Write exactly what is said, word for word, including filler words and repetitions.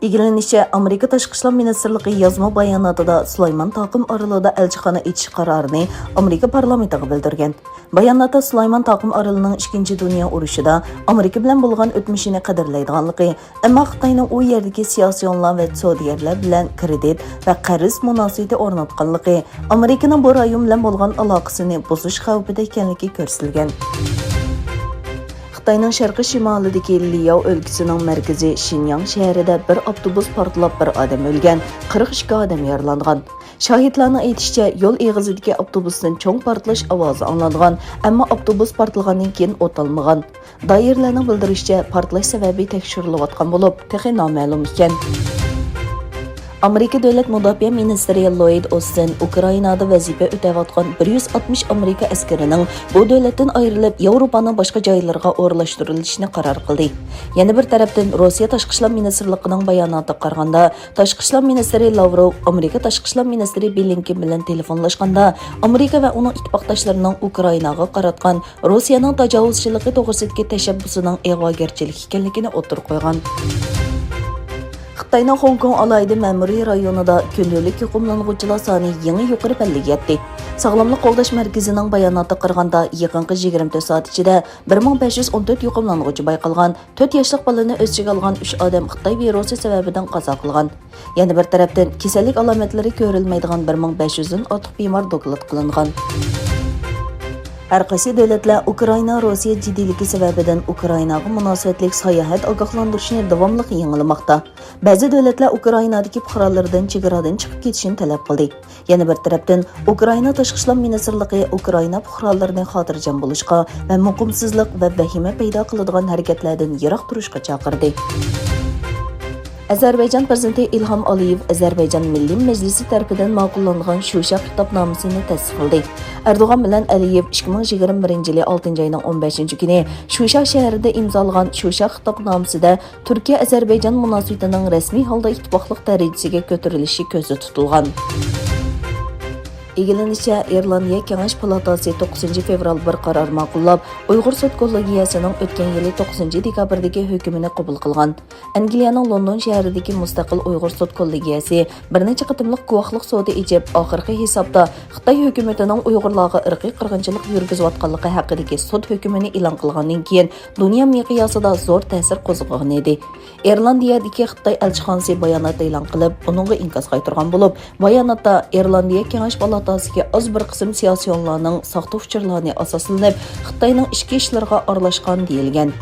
ئىگىلىنىشىچە، ئامېرىكا تاشقى ئىشلار مىنىستىرلىقى يازما باياناتىدا سۇلايمان تاقىم ئارىلىدا ئەلچىخانا ئېچىش قارارىنى ئامېرىكا پارلامېنتىغا بىلدۈرگەن. باياناتتا سۇلايمان تاقىم ئارىلىنىڭ ئىككىنچى دۇنيا ئۇرۇشىدا ئامېرىكا بىلەن بولغان ئۆتمۈشىنى قەدىرلەيدىغانلىقى، ئەمما خىتاينىڭ ئۇ يەردىكى سىياسىيونلار ۋە سودىگەرلەر بىلەن كىرېدىت ۋە قەرز مۇناسىۋىتى ئورناتقانلىقى، ئامېرىكىنىڭ بۇ رايون بىلەن بولغان ئالاقىسىنى بۇزۇش خەۋپىدە ئىكەنلىكى كۆرسىتىلگەن. خىتاينىڭ شەرقىي شىمالىدىكى لياۋ ئۆلكىسىنىڭ مەركىزى شىنياڭ شەھىرىدە بىر ئاپتوبۇس پارتلاپ بىر ئادەم ئۆلگەن، قىرىق ئىككى ئادەم يارىلاندىغان. شاھىتلارنىڭ ئېيتىشىچە، يول ئېغىزىدىكى ئاپتوبۇستىن چوڭ پارتلاش ئاۋازى ئاڭلانغان، ئەمما ئاپتوبۇس پارتلىغاندىن كېيىن ئوت ئالمىغان. دائىرىلەرنىڭ بىلدۈرۈشىچە، پارتلاش سەۋەبى تەكشۈرۈلۈۋاتقان بولۇپ، تېخى نامەلۇم ئىكەن. ئامېرىكا دۆلەت مۇداپىئە مىنىستىرى لويىد ئوستىن ئۇكرائىنادا ۋەزىپە ئۆتەۋاتقان بىر يۈز ئاتمىش ئامېرىكا ئەسكىرىنىڭ بۇ دۆلەتتىن ئايرىلىپ، ياۋروپانىڭ باشقا جايلىرىغا ئورۇنلاشتۇرۇلۇشىنى قارار قىلدى. يەنە بىر تەرەپتىن، روسىيە تاشقى ئىشلار مىنىستىرلىقىنىڭ باياناتىغا قارىغاندا، تاشقى ئىشلار مىنىستىرى لاۋروف ئامېرىكا تاشقى ئىشلار مىنىستىرى بلىنكېن بىلەن تېلېفونلاشقاندا، ئامېرىكا ۋە ئۇنىڭ ئىتتىپاقداشلىرىنىڭ ئۇكرائىناغا قاراتقان روسىيەنىڭ تاجاۋۇزچىلىقى توغرىسىدىكى تەشەببۇسىنىڭ ئىغۋاگەرچىلىك ئىكەنلىكىنى ئوتتۇرىغا قويغان. خىتاينىڭ خوڭكوڭ ئالاھىدە مەمۇرىي رايونىدا كۈندىلىك يۇقۇملانغۇچىلار سانى يېڭى يۇقىرى پەللىگە يەتتى. ساغلاملىق قوغداش مەركىزىنىڭ باياناتىغا قارىغاندا، يېقىنقى يىگىرمە تۆت سائەت ئىچىدە بىر مىڭ بەش يۈز ئون تۆت يۇقۇملانغۇچى بايقالغان. تۆت ياشلىق بالىنى ئۆز ئىچىگە ئالغان ئۈچ ئادەم خىتاي ۋىرۇسى سەۋەبىدىن قازا قىلغان. يەنە بىر تەرەپتىن، كېسەللىك ئالامەتلىرى كۆرۈلمەيدىغان بىر مىڭ بەش يۈزدىن ئارتۇق بىمار دوكلات قىلىنغان. ھەر قايسى دۆلەتلەر ئۇكرائىنا-روسىيە جىددىيلىكى سەۋەبىدىن ئۇكرائىناغا مۇناسىۋەتلىك ساياھەت ئاگاھلاندۇرۇشىنى داۋاملىق يېڭىلىماقتا. بەزى دۆلەتلەر ئۇكرائىنادىكى پۇقرالىرىدىن چېگرادىن چىقىپ كېتىشىنى تەلەپ قىلدى. يەنە بىر تەرەپتىن، ئۇكرائىنا تاشقى ئىشلار مىنىستىرلىقى ئۇكرائىنا پۇقرالىرىنى خاتىرجەم بولۇشقا ۋە مۇقىمسىزلىق ۋە ۋەھىمە پەيدا قىلىدىغان ھەرىكەتلەردىن يىراق تۇرۇشقا چاقىردى. ئەزەربەيجان پىرېزىدېنتى ئىلھام ئالىيېۋ ئەزەربەيجان مىللىي مەجلىسى تەرىپىدىن ماقۇللانغان شۇشا خىتابنامىسىنى تەستىقلىدى. ئەردوغان بىلەن ئەلىيېۋ ئىككى مىڭ يىگىرمە بىرىنچى يىلى ئالتىنچى ئاينىڭ ئون بەشىنچى كۈنى شۇشا شەھىرىدە ئىمزالىغان شۇشا خىتابنامىسىدە تۈركىيە-ئەزەربەيجان مۇناسىۋىتىنىڭ رەسمىي ھالدا ئىتتىپاقلىق دەرىجىسىگە كۆتۈرۈلۈشى كۆزدە تۇتۇلغان. ئىگىلىنىشىچە، ئىرلاندىيە كېڭەش پالاتاسى توققۇزىنچى فېۋرال بىر قارار ماقۇللاپ، ئۇيغۇر سوت كوللېگىيەسىنىڭ ئۆتكەن يىلى توققۇزىنچى دېكابىردىكى ھۆكمىنى قوبۇل قىلغان. ئەنگلىيەنىڭ لوندون شەھىرىدىكى مۇستەقىل ئۇيغۇر سوت كوللېگىيەسى بىر نەچچە قېتىملىق گۇۋاھلىق سوتى ئېچىپ، ئاخىرقى ھېسابتا خىتاي ھۆكۈمىتىنىڭ ئۇيغۇرلارغا ئىرقىي قىرغىنچىلىق يۈرگۈزۈۋاتقانلىقى ھەققىدىكى سوت ھۆكمىنى ئېلان قىلغاندىن كېيىن، دۇنيا مىقياسىدا زور تەسىر قوزغىغانىدى. ئىرلاندىيەدىكى خىتاي ئەلچىخانىسى بايانات ئېلان قىلىپ، ئۇنىڭغا ئىنكاس قايتۇرغان بولۇپ، باياناتتا ئىرلاندىيە كېڭەش پالاتاسىدىكى ئاز بىر قىسىم سىياسىيونلارنىڭ ساختا ئۇچۇرلارنى ئاساسلىنىپ، خىتاينىڭ ئىچكى ئىشلىرىغا ئارىلاشقان دېيىلگەن.